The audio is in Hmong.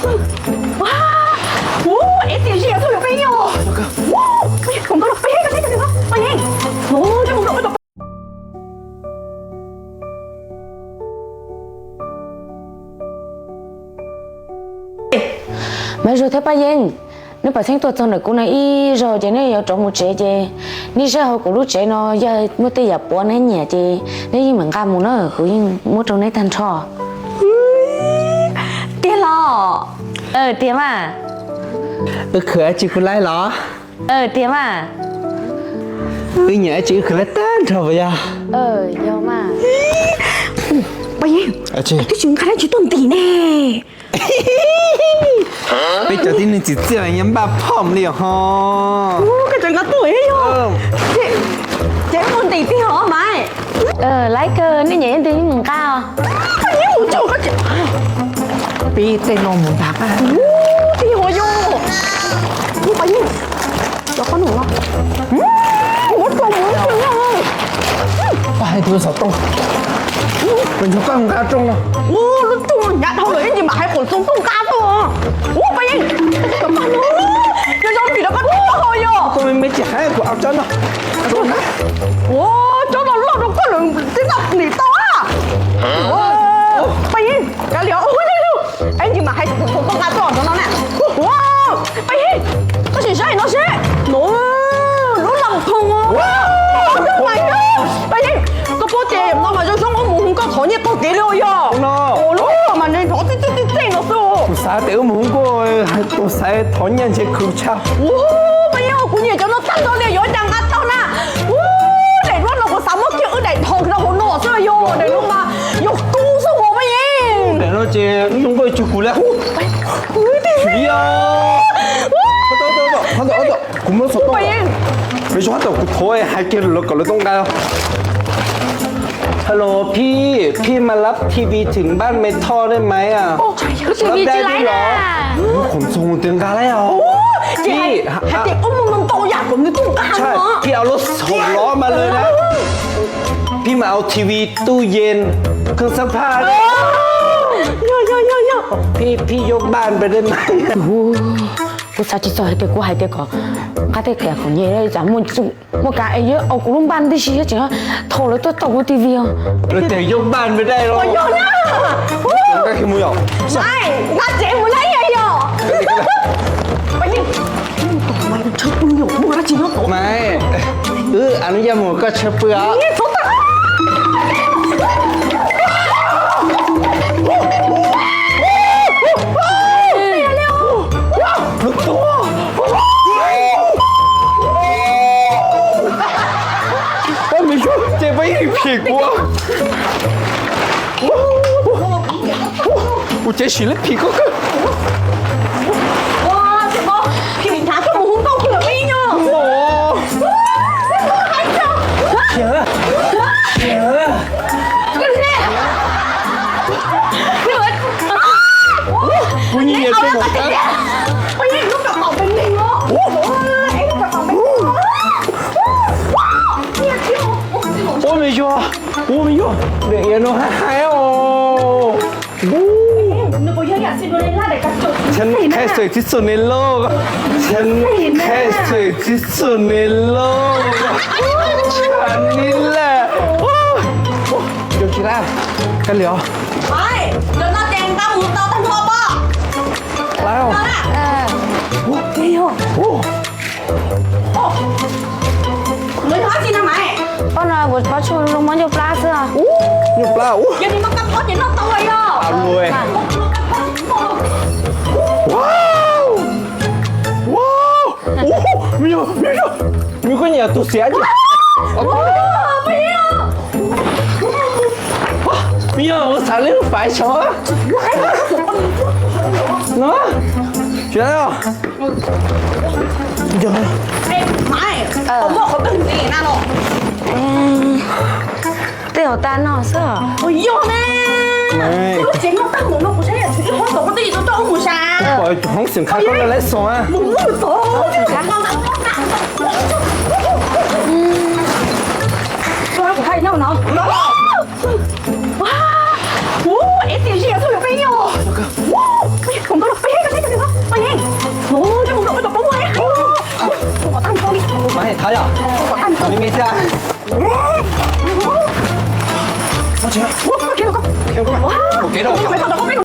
Ua, ua, es tiam sis yog txoj peb os. Ua, ua, ua, ua, ua, Maiv Zuag thiab Paj Yeeb, neb puas txheeb tuaj txog ntawm kuv no ib zaug ces neb yuav rov mus tsev ces neb saib hauv kuv lub tsev no yog muaj tej yam puav neb nyiam ces neb yeej meem nqa mus na, kuv yeej muab rau neb tag nrho. Tiag los? Tiag mas. Wb khwv dab tsi kuj laib los? Tiag mas. Wb nyiam dab tsi wb khwv laib tag nrho puas yog? Yog mas. Paj Yeeb, twb tsis nqa dab tsi tuaj ntim ne. Peb cov tib neeg txiv txiaj mas nyiam npaj phom li os ho. Koj tseem nqa tuaj yog? Ces mus ntim tiag os Maiv. Laib kawg, nej nyiam ib ntwg yeej mus nqa. Peb tej no mus nqa. Ua yog, ua Paj Yeeb, cov qab no, ua rau mus. Paj hais tus xov tooj, peb nrog koj nqa rooj no. Ua lub rooj no hnyav dhau lawm ib ntsis mam hais qhov xov tooj nqa tuaj. Ua Paj Yeeb, cov paj no, yog zoo vim rau koj rooj no yog. Koj me me tsis hais kuv au tsob no. Ua tsob no loj rau koj lawm tib ntaj nim tau a. Paj Yeeb, kav liam, ib ntsis mam hais qhov xov tooj nqa tuaj cov no na. Ua Paj Yeeb, koj sim saib no seb. No, lub lam phoo os. Paj Yeeb, koj paub tias no mas zoo zoo ua mus hu nkauj thov nyiaj taug kev li os yog. Lub no mas nws thov txij txij txij txij no xwb. Kuv xav tias wb mus hu nkauj, kuv xav thov nyiaj ntshe khwv tshaj. Ua Paj Yeeb, kuv nyiam cov no tag nrho li, yuav cas nqa tau na. Ua daim duab no kuv xav muab kiag wb daim thov rau hauv no xwb yog, daim no mas yog kub xwb os Paj Yeeb. Daim no ces zoo nkauj cuag kuv li. Kuv muab xov tooj, peb zoo hab tau kuv thov hais kiag lawv kom lawv tau nqa. Hello พี่ พี่มารับทีวีถึงบ้านไม่ท่อได้ไหมอ่ะ รับได้ด้วยเหรอ ขนส่งเต็มกาแล้ว พี่ hais tias wb mus ntau yam kom nws tuaj nqa. ใช่ พี่เอารถหกล้อมาเลยนะ พี่มาเอาทีวีตู้เย็นเครื่องซักผ้าด้วย ยอดยอดยอดยอด พี่ พี่ยกบ้านไปได้ไหม Kuv xav tsis txog hais tias kuv hais tias kom nqa tej kav khoom nyem, tsam muaj kav es yuav ua kuv lub npaj tib si, tseem thauj lawv tuaj tau kuv T V os. Lawv tias yog npaj npaj dai los. Nqa tsev mus na yog. Maiv, wb a nub yaj mus koj tshawb pw os. Ces peb yeej phim kuv. Kuv tsev sim leb phim koj kawg. Kuv nyiam tus mus qab. Ua me yog, ua me yog, daim iav no hais hais os.ฉันแค่ใส่ที่สุดในโลก ฉันแค่ใส่ที่สุดในโลก ฉันนี่แหละ Yog tsis laj, kab liam os. Laj os. Ua, ua. Ua no kuv pov tshuaj zoo muab ncauj plab xwb. Ncauj plab ua. Ua, ua, ua, me yog, me yog, me koj nyiam tus xiav. Me yog, ua xav leb lub faiv sav no. Tsis laj os. Tej hauv tag no xwb. Yog ne. Lub tsev no tag mus no kuv saib yam tsis ib hoob tom koj twb yim tau coj wb mus sav. Pom hoob xwm qhab koj lawv laib xoo a. Kuv hais no no. Ua, es tias zia txoj peb os. Ua, kuv npaj los peb Maj hais thab yom? Me me thiab. Ua kev rau, ua kev rau.